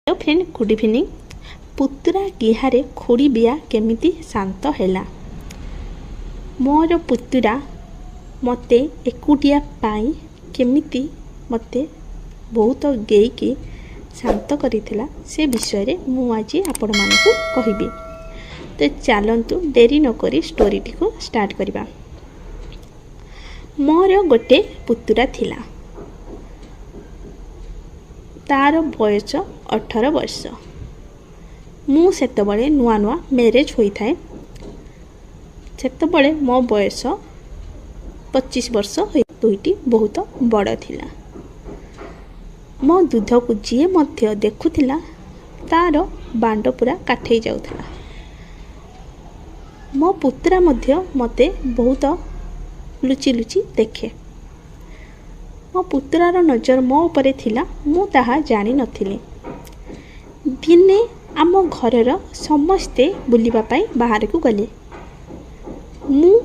Hello friend, good evening. ପୁତୁରା ଗିହାରେ ଖୁଡ଼ି ବିଆ କେମିତି ଶାନ୍ତ ହେଲା। ମୋର ପୁତୁରା ମୋତେ ଏକୁଟିଆ ପାଇଁ କେମିତି ମୋତେ ବହୁତ ଗେଇକି ଶାନ୍ତ କରିଥିଲା, ସେ ବିଷୟରେ ମୁଁ ଆଜି ଆପଣମାନଙ୍କୁ କହିବି। ତ ଚାଲନ୍ତୁ, ଡେରି ନକରି ଷ୍ଟୋରିଟିକୁ ଷ୍ଟାର୍ଟ କରିବା। ମୋର ଗୋଟେ ପୁତୁରା ଥିଲା, ତାର ବୟସ 18 ବର୍ଷ। ମୁଁ ସେତେବେଳେ ନୂଆ ନୂଆ ମ୍ୟାରେଜ୍ ହୋଇଥାଏ। ସେତେବେଳେ ମୋ ବୟସ 25 ବର୍ଷ ହୋଇ ଦୁଇଟି ବହୁତ ବଡ଼ ଥିଲା। ମୋ ଦୁଧକୁ ଯିଏ ମଧ୍ୟ ଦେଖୁଥିଲା, ତାର ବାଣ୍ଡ ପୁରା କାଠେଇ ଯାଉଥିଲା। ମୋ ପୁତୁରା ମଧ୍ୟ ମୋତେ ବହୁତ ଲୁଚି ଲୁଚି ଦେଖେ। ମୋ ପୁତୁରାର ନଜର ମୋ ଉପରେ ଥିଲା, ମୁଁ ତାହା ଜାଣିନଥିଲି। ଦିନେ ଆମ ଘରର ସମସ୍ତେ ବୁଲିବା ପାଇଁ ବାହାରକୁ ଗଲେ। ମୁଁ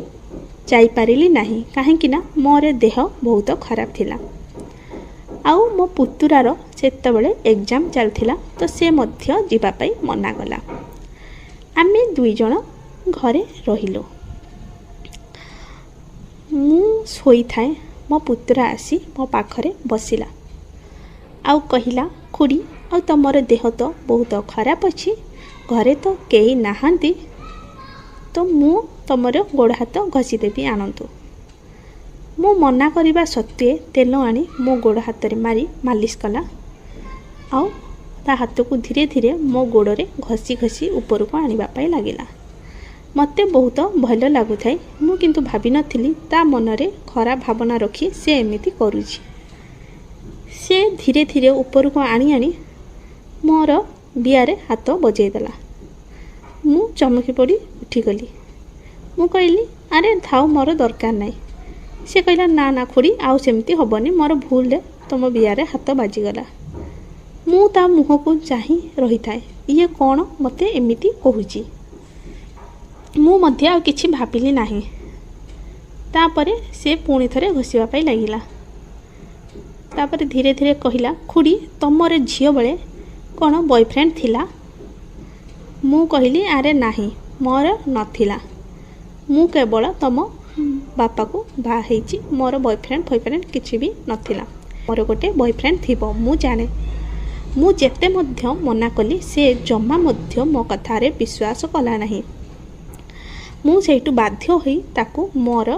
ଯାଇପାରିଲି ନାହିଁ, କାହିଁକିନା ମୋର ଦେହ ବହୁତ ଖରାପ ଥିଲା ଆଉ ମୋ ପୁତୁରାର ସେତେବେଳେ ଏକ୍ଜାମ୍ ଚାଲିଥିଲା, ତ ସେ ମଧ୍ୟ ଯିବା ପାଇଁ ମନା କଲା। ଆମେ ଦୁଇ ଜଣ ଘରେ ରହିଲୁ। ମୁଁ ଶୋଇଥାଏ, ମୋ ପୁତୁରା ଆସି ମୋ ପାଖରେ ବସିଲା ଆଉ କହିଲା, ଖୁଡ଼ି, ଆଉ ତୁମର ଦେହ ତ ବହୁତ ଖରାପ ଅଛି, ଘରେ ତ କେହି ନାହାନ୍ତି, ତ ମୁଁ ତୁମର ଗୋଡ଼ ହାତ ଘଷିଦେବି, ଆଣନ୍ତୁ। ମୁଁ ମନା କରିବା ସତ୍ତ୍ୱେ ତେଲ ଆଣି ମୋ ଗୋଡ଼ ହାତରେ ମାରି ମାଲିସ କଲା ଆଉ ତା ହାତକୁ ଧୀରେ ଧୀରେ ମୋ ଗୋଡ଼ରେ ଘଷି ଘଷି ଉପରକୁ ଆଣିବା ପାଇଁ ଲାଗିଲା। ମୋତେ ବହୁତ ଭଲ ଲାଗୁଥାଏ। ମୁଁ କିନ୍ତୁ ଭାବିନଥିଲି ତା ମନରେ ଖରାପ ଭାବନା ରଖି ସେ ଏମିତି କରୁଛି। ସେ ଧୀରେ ଧୀରେ ଉପରକୁ ଆଣି ଆଣି ମୋର ବିଆରେ ହାତ ବଜେଇଦେଲା। ମୁଁ ଚମକି ପଡ଼ି ଉଠିଗଲି। ମୁଁ କହିଲି, ଆରେ ଥାଉ, ମୋର ଦରକାର ନାହିଁ। ସେ କହିଲା, ନା ନା ଖୁଡ଼ି, ଆଉ ସେମିତି ହେବନି, ମୋର ଭୁଲରେ ତୁମ ବିଆରେ ହାତ ବାଜିଗଲା। ମୁଁ ତା ମୁହଁକୁ ଚାହିଁ ରହିଥାଏ, ଇଏ କ'ଣ ମୋତେ ଏମିତି କହୁଛି? ମୁଁ ମଧ୍ୟ ଆଉ କିଛି ଭାବିଲି ନାହିଁ। ତାପରେ ସେ ପୁଣି ଥରେ ଘଷିବା ପାଇଁ ଲାଗିଲା। ତାପରେ ଧୀରେ ଧୀରେ କହିଲା, ଖୁଡ଼ି, ତୁମର ଝିଅ ବେଳେ କ'ଣ ବୟଫ୍ରେଣ୍ଡ ଥିଲା? ମୁଁ କହିଲି, ଆରେ ନାହିଁ, ମୋର ନଥିଲା। ମୁଁ କେବଳ ତୁମ ବାପାକୁ ବାହା ହେଇଛି, ମୋର ବୟଫ୍ରେଣ୍ଡ ଫୟଫ୍ରେଣ୍ଡ କିଛି ବି ନଥିଲା। ମୋର ଗୋଟେ ବୟଫ୍ରେଣ୍ଡ ଥିବ, ମୁଁ ଜାଣେ। ମୁଁ ଯେତେ ମଧ୍ୟ ମନା କଲି, ସେ ଜମା ମଧ୍ୟ ମୋ କଥାରେ ବିଶ୍ୱାସ କଲା ନାହିଁ। ମୁଁ ସେଇଠୁ ବାଧ୍ୟ ହୋଇ ତାକୁ ମୋର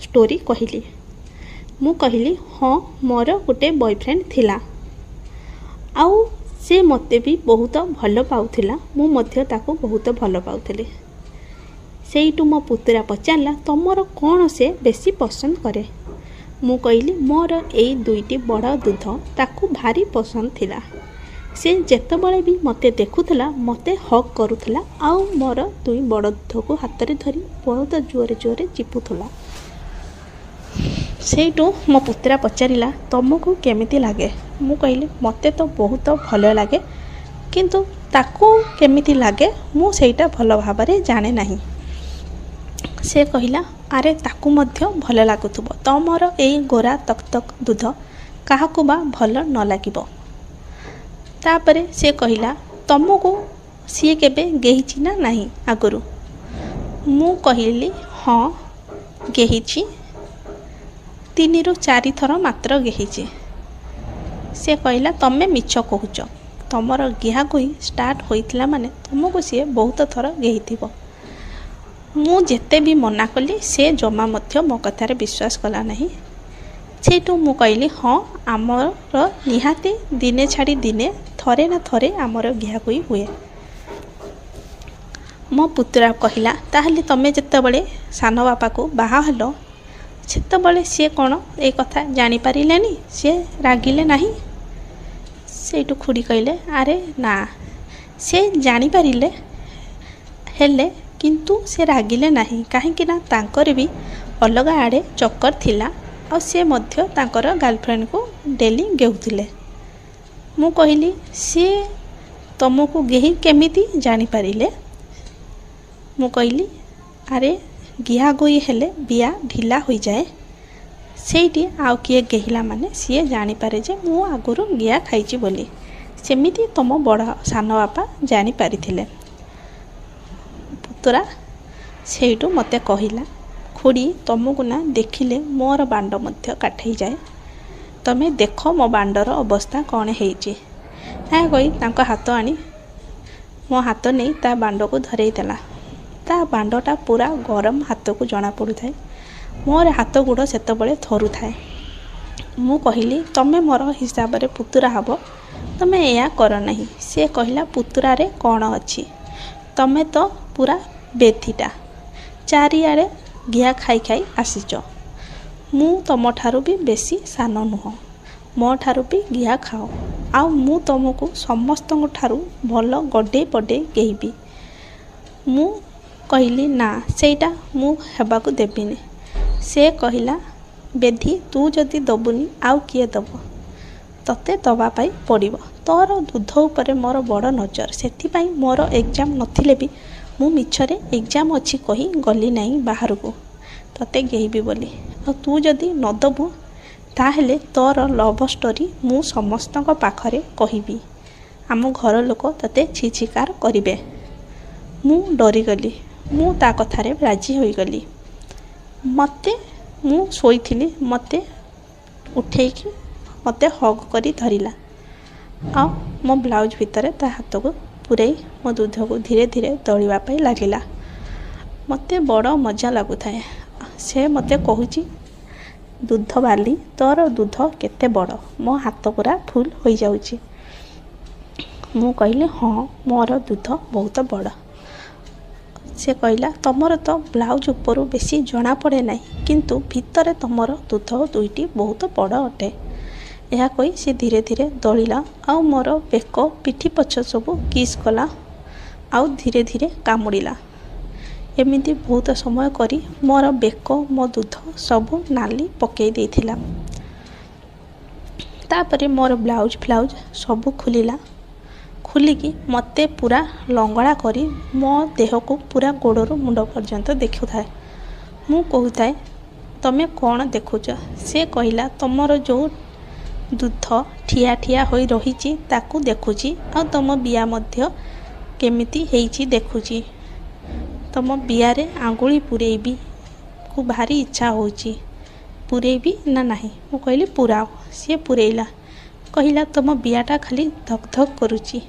ଷ୍ଟୋରି କହିଲି। ମୁଁ କହିଲି, ହଁ, ମୋର ଗୋଟେ ବୟଫ୍ରେଣ୍ଡ ଥିଲା ଆଉ ସେ ମୋତେ ବି ବହୁତ ଭଲ ପାଉଥିଲା, ମୁଁ ମଧ୍ୟ ତାକୁ ବହୁତ ଭଲ ପାଉଥିଲି। ସେଇଠୁ ମୋ ପୁତୁରା ପଚାରିଲା, ତୁମର କ'ଣ ସେ ବେଶୀ ପସନ୍ଦ କରେ? ମୁଁ କହିଲି, ମୋର ଏଇ ଦୁଇଟି ବଡ଼ ଦୁଧ ତାକୁ ଭାରି ପସନ୍ଦ ଥିଲା। ସେ ଯେତେବେଳେ ବି ମୋତେ ଦେଖୁଥିଲା, ମୋତେ ହଗ୍ କରୁଥିଲା ଆଉ ମୋର ଦୁଇ ବଡ଼ ଦୁଧକୁ ହାତରେ ଧରି ବହୁତ ଜୋରେ ଜୋରେ ଚିପୁଥିଲା। ସେଇଠୁ ମୋ ପୁତୁରା ପଚାରିଲା, ତୁମକୁ କେମିତି ଲାଗେ? ମୁଁ କହିଲି, ମୋତେ ତ ବହୁତ ଭଲ ଲାଗେ, କିନ୍ତୁ ତାକୁ କେମିତି ଲାଗେ ମୁଁ ସେଇଟା ଭଲ ଭାବରେ ଜାଣେ ନାହିଁ। ସେ କହିଲା, ଆରେ ତାକୁ ମଧ୍ୟ ଭଲ ଲାଗୁଥିବ। ତୁମର ଏଇ ଗୋରା ତକ୍ ତକ୍ ଦୁଧ କାହାକୁ ବା ଭଲ ନ ଲାଗିବ? ତାପରେ ସେ କହିଲା, ତୁମକୁ ସିଏ କେବେ ଗେହିଛି ନା ନାହିଁ ଆଗରୁ? ମୁଁ କହିଲି, ହଁ ଗେହିଛି, 3ରୁ 4 ଥର ମାତ୍ର ଗେହିଛି। ସେ କହିଲା, ତୁମେ ମିଛ କହୁଛ। ତୁମର ଗିହାଗୁହି ଷ୍ଟାର୍ଟ ହୋଇଥିଲା ମାନେ ତୁମକୁ ସିଏ ବହୁତ ଥର ଗେହିଥିବ। ମୁଁ ଯେତେ ବି ମନା କଲି, ସେ ଜମା ମଧ୍ୟ ମୋ କଥାରେ ବିଶ୍ୱାସ କଲା ନାହିଁ। ସେଇଠୁ ମୁଁ କହିଲି, ହଁ, ଆମର ନିହାତି ଦିନେ ଛାଡ଼ି ଦିନେ ଥରେ ନା ଥରେ ଆମର ଗିହାଗୁହି ହୁଏ। ମୋ ପୁତୁରା କହିଲା, ତାହେଲେ ତୁମେ ଯେତେବେଳେ ସାନ ବାପାକୁ ବାହା ହେଲ, ସେତେବେଳେ ସିଏ କ'ଣ ଏଇ କଥା ଜାଣିପାରିଲେନି? ସିଏ ରାଗିଲେ ନାହିଁ? ସେଇଠୁ ଖୁଡ଼ି କହିଲେ, ଆରେ ନା, ସେ ଜାଣିପାରିଲେ ହେଲେ କିନ୍ତୁ ସେ ରାଗିଲେ ନାହିଁ, କାହିଁକି ନା ତାଙ୍କର ବି ଅଲଗା ଆଡ଼େ ଚକର ଥିଲା ଆଉ ସେ ମଧ୍ୟ ତାଙ୍କର ଗାର୍ଲଫ୍ରେଣ୍ଡକୁ ଡେଲି ଗେହୁଥିଲେ। ମୁଁ କହିଲି, ସିଏ ତୁମକୁ ଗେହି କେମିତି ଜାଣିପାରିଲେ? ମୁଁ କହିଲି, ଆରେ ଗିହାଗୁହି ହେଲେ ବିଆ ଢିଲା ହୋଇଯାଏ। ସେଇଠି ଆଉ କିଏ ଗେହିଲା ମାନେ ସିଏ ଜାଣିପାରେ ଯେ ମୁଁ ଆଗରୁ ଗିହା ଖାଇଛି ବୋଲି। ସେମିତି ତୁମ ବଡ଼ ସାନ ବାପା ଜାଣିପାରିଥିଲେ। ପୁତୁରା ସେଇଠୁ ମୋତେ କହିଲା, ଖୁଡ଼ି, ତୁମକୁ ନା ଦେଖିଲେ ମୋର ବାଣ୍ଡ ମଧ୍ୟ କାଠେଇଯାଏ। ତମେ ଦେଖ ମୋ ବାଣ୍ଡର ଅବସ୍ଥା କ'ଣ ହେଇଛି। ଏହା କହି ତାଙ୍କ ହାତ ଆଣି ମୋ ହାତ ନେଇ ତା ବାଣ୍ଡକୁ ଧରେଇ ଦେଲା। ତା ବାଣ୍ଡଟା ପୁରା ଗରମ ହାତକୁ ଜଣାପଡ଼ୁଥାଏ। ମୋର ହାତ ଗୋଡ଼ ସେତେବେଳେ ଥରୁଥାଏ। ମୁଁ କହିଲି, ତମେ ମୋର ହିସାବରେ ପୁତୁରା ହେବ, ତମେ ଏଇଆ କର ନାହିଁ। ସେ କହିଲା, ପୁତୁରାରେ କ'ଣ ଅଛି, ତମେ ତ ପୁରା ବେଧିଟା, ଚାରିଆଡ଼େ ଘିଆ ଖାଇ ଖାଇ ଆସିଛ। ମୁଁ ତୁମଠାରୁ ବି ବେଶୀ ସାନ ନୁହଁ, ମୋ ଠାରୁ ବି ଘିଆ ଖାଅ, ଆଉ ମୁଁ ତୁମକୁ ସମସ୍ତଙ୍କ ଠାରୁ ଭଲ ଗଡ଼େଇ ପଡ଼େଇ ଗେହିବି। ମୁଁ କହିଲି, ନା, ସେଇଟା ମୁଁ ହେବାକୁ ଦେବିନି। ସେ କହିଲା, ବେଧି, ତୁ ଯଦି ଦେବୁନି ଆଉ କିଏ ଦେବ? ତୋତେ ଦେବା ପାଇଁ ପଡ଼ିବ। ତୋର ଦୁଧ ଉପରେ ମୋର ବଡ଼ ନଜର। ସେଥିପାଇଁ ମୋର ଏକ୍ଜାମ୍ ନଥିଲେ ବି ମୁଁ ମିଛରେ ଏକ୍ଜାମ୍ ଅଛି କହି ଗଲି ନାହିଁ ବାହାରକୁ, ତୋତେ ଗେହିବି ବୋଲି। ଆଉ ତୁ ଯଦି ନ ଦେବୁ, ତାହେଲେ ତୋର ଲଭ୍ ଷ୍ଟୋରି ମୁଁ ସମସ୍ତଙ୍କ ପାଖରେ କହିବି। ଆମ ଘର ଲୋକ ତୋତେ ଛି ଛିକାର କରିବେ। ମୁଁ ଡରିଗଲି। ମୁଁ ତା କଥାରେ ରାଜି ହୋଇଗଲି। ମୋତେ ମୁଁ ଶୋଇଥିଲି, ମୋତେ ଉଠେଇକି ମୋତେ ହଗ୍ କରି ଧରିଲା, ଆଉ ମୋ ବ୍ଲାଉଜ୍ ଭିତରେ ତା ହାତକୁ ପୂରେଇ ମୋ ଦୁଧକୁ ଧୀରେ ଧୀରେ ଦଳିବା ପାଇଁ ଲାଗିଲା। ମୋତେ ବଡ଼ ମଜା ଲାଗୁଥାଏ। ସେ ମୋତେ କହୁଛି, ଦୁଧ ବାଲି, ତୋର ଦୁଧ କେତେ ବଡ଼, ମୋ ହାତ ପୁରା ଫୁଲ୍ ହୋଇଯାଉଛି। ମୁଁ କହିଲି, ହଁ, ମୋର ଦୁଧ ବହୁତ ବଡ଼। ସେ କହିଲା, ତୁମର ତ ବ୍ଲାଉଜ୍ ଉପରୁ ବେଶୀ ଜଣାପଡ଼େ ନାହିଁ, କିନ୍ତୁ ଭିତରେ ତୁମର ଦୁଧ ଦୁଇଟି ବହୁତ ବଡ଼ ଅଟେ। ଏହା କହି ସେ ଧୀରେ ଧୀରେ ଦଳିଲା, ଆଉ ମୋର ବେକ, ପିଠି ପଛ ସବୁ କିସ୍ କଲା, ଆଉ ଧୀରେ ଧୀରେ କାମୁଡ଼ିଲା। ଏମିତି ବହୁତ ସମୟ କରି ମୋର ବେକ, ମୋ ଦୁଧ ସବୁ ନାଲି ପକାଇ ଦେଇଥିଲା। ତାପରେ ମୋର ବ୍ଲାଉଜ୍ ଫ୍ଲାଉଜ୍ ସବୁ ଖୋଲିଲା। ଖୋଲିକି ମୋତେ ପୁରା ଲଙ୍ଗଳା କରି ମୋ ଦେହକୁ ପୁରା ଗୋଡ଼ରୁ ମୁଣ୍ଡ ପର୍ଯ୍ୟନ୍ତ ଦେଖୁଥାଏ। ମୁଁ କହୁଥାଏ, ତମେ କ'ଣ ଦେଖୁଛ? ସେ କହିଲା, ତୁମର ଯେଉଁ ଦୁଧ ଠିଆ ଠିଆ ହୋଇ ରହିଛି ତାକୁ ଦେଖୁଛି, ଆଉ ତୁମ ବିଆ ମଧ୍ୟ କେମିତି ହେଇଛି ଦେଖୁଛି। ତୁମ ବିଆରେ ଆଙ୍ଗୁଳି ପୂରେଇବି କୁ ଭାରି ଇଚ୍ଛା ହେଉଛି, ପୂରେଇବି ନା ନାହିଁ? ମୁଁ କହିଲି, ପୂରାଅ। ସିଏ ପୂରେଇଲା। କହିଲା, ତୁମ ବିଆଟା ଖାଲି ଧକ୍ ଧକ୍ କରୁଛି,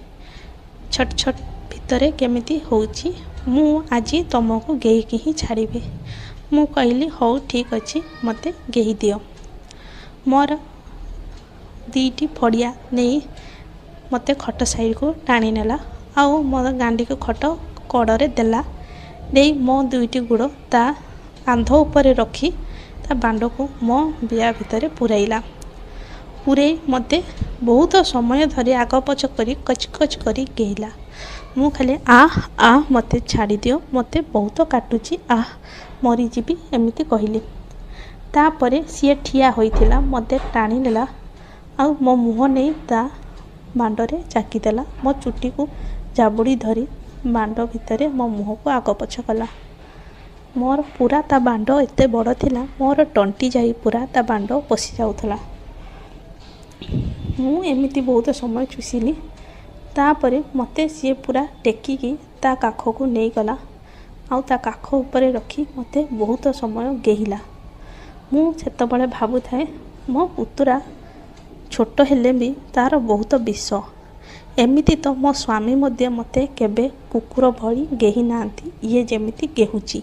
ଛଟ ଛଟ ଭିତରେ କେମିତି ହେଉଛି। ମୁଁ ଆଜି ତୁମକୁ ଗେହିକି ହିଁ ଛାଡ଼ିବି। ମୁଁ କହିଲି, ହଉ, ଠିକ୍ ଅଛି, ମୋତେ ଗେହି ଦିଅ। ମୋର ଦୁଇଟି ଫଡ଼ିଆ ନେଇ ମୋତେ ଖଟ ସାଇଡ଼କୁ ଟାଣି ନେଲା, ଆଉ ମୋର ଗାଣ୍ଡିକୁ ଖଟ କଡ଼ରେ ଦେଲା। ଦେଇ ମୋ ଦୁଇଟି ଗୋଡ଼ ତା କାନ୍ଧ ଉପରେ ରଖି ତା ବାଣ୍ଡକୁ ମୋ ବିଆ ଭିତରେ ପୂରାଇଲା। ପୂରେଇ ମୋତେ ବହୁତ ସମୟ ଧରି ଆଗ ପଛ କରି କଚ୍ କଚ୍ କରି ଗେହିଲା। ମୁଁ ଖାଲି ଆଃ ଆଃ, ମୋତେ ଛାଡ଼ିଦିଅ, ମୋତେ ବହୁତ କାଟୁଛି, ଆଃ, ମରିଯିବି, ଏମିତି କହିଲି। ତାପରେ ସିଏ ଠିଆ ହୋଇଥିଲା, ମୋତେ ଟାଣିନେଲା, ଆଉ ମୋ ମୁହଁ ନେଇ ତା ବାଣ୍ଡରେ ଚାକିଦେଲା। ମୋ ଚୁଟିକୁ ଜାବୁଡ଼ି ଧରି ବାଣ୍ଡ ଭିତରେ ମୋ ମୁହଁକୁ ଆଗ ପଛ କଲା। ମୋର ପୁରା ତା ବାଣ୍ଡ ଏତେ ବଡ଼ ଥିଲା, ମୋର ତଣ୍ଟି ଯାଇ ପୁରା ତା ବାଣ୍ଡ ପଶି ଯାଉଥିଲା। ମୁଁ ଏମିତି ବହୁତ ସମୟ ଚୁଷିଲି। ତାପରେ ମୋତେ ସିଏ ପୁରା ଟେକିକି ତା କାଖକୁ ନେଇଗଲା, ଆଉ ତା କାଖ ଉପରେ ରଖି ମୋତେ ବହୁତ ସମୟ ଗେହିଲା। ମୁଁ ସେତେବେଳେ ଭାବୁଥାଏ, ମୋ ପୁତୁରା ଛୋଟ ହେଲେ ବି ତା'ର ବହୁତ ବିଷ। ଏମିତି ତ ମୋ ସ୍ୱାମୀ ମଧ୍ୟ ମୋତେ କେବେ କୁକୁର ଭଳି ଗେହି ନାହାନ୍ତି, ଇଏ ଯେମିତି ଗେହୁଛି।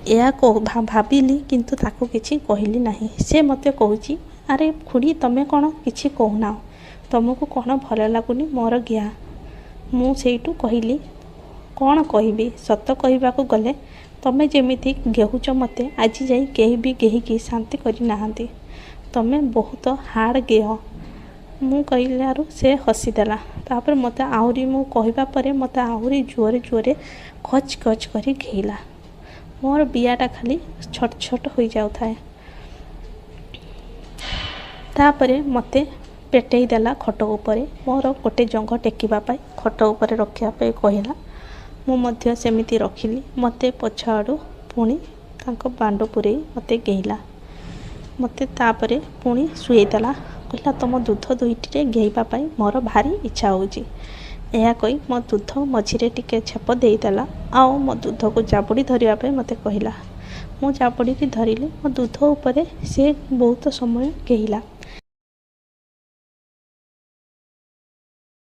ଏହା ଭାବିଲି, କିନ୍ତୁ ତାକୁ କିଛି କହିଲି ନାହିଁ। ସେ ମୋତେ କହୁଛି, ଆରେ ଖୁଡ଼ି, ତମେ କ'ଣ କିଛି କହୁନାହ? ତୁମକୁ କ'ଣ ଭଲ ଲାଗୁନି ମୋର ଗିହା? ମୁଁ ସେଇଠୁ କହିଲି, କ'ଣ କହିବି? ସତ କହିବାକୁ ଗଲେ ତମେ ଯେମିତି ଗେହୁଛ ମୋତେ, ଆଜି ଯାଇ କେହି ବି ଗେହିକି ଶାନ୍ତି କରିନାହାନ୍ତି। ତମେ ବହୁତ ହାର୍ଡ଼ ଗେହ। ମୁଁ କହିଲାରୁ ସେ ହସିଦେଲା। ତାପରେ ମୋତେ ଆହୁରି, ମୁଁ କହିବା ପରେ ମୋତେ ଆହୁରି ଜୋରେ ଜୋରେ ଖଚ୍ ଖଚ୍ କରି ଗେହିଲା। ମୋର ବିଆଟା ଖାଲି ଛଟ ଛଟ ହୋଇଯାଉଥାଏ। ତାପରେ ମୋତେ ପେଟେଇ ଦେଲା ଖଟ ଉପରେ। ମୋର ଗୋଟେ ଜଙ୍ଘ ଟେକିବା ପାଇଁ ଖଟ ଉପରେ ରଖିବା ପାଇଁ କହିଲା। ମୁଁ ମଧ୍ୟ ସେମିତି ରଖିଲି। ମୋତେ ପଛଆଡ଼ୁ ପୁଣି ତାଙ୍କ ବାଣ୍ଡ ପୂରେଇ ମୋତେ ଗେହିଲା। ମୋତେ ତାପରେ ପୁଣି ଶୁଏଇ ଦେଲା। କହିଲା, ତୁମ ଦୁଧ ଦୁଇଟିରେ ଗେହିବା ପାଇଁ ମୋର ଭାରି ଇଚ୍ଛା ହେଉଛି। ଏହା କହି ମୋ ଦୁଧ ମଝିରେ ଟିକେ ଛେପ ଦେଇଦେଲା ଆଉ ମୋ ଦୁଧକୁ ଜାବୁଡ଼ି ଧରିବା ପାଇଁ ମୋତେ କହିଲା। ମୁଁ ଜାବୁଡ଼ିକି ଧରିଲି। ମୋ ଦୁଧ ଉପରେ ସେ ବହୁତ ସମୟ ଗେହିଲା।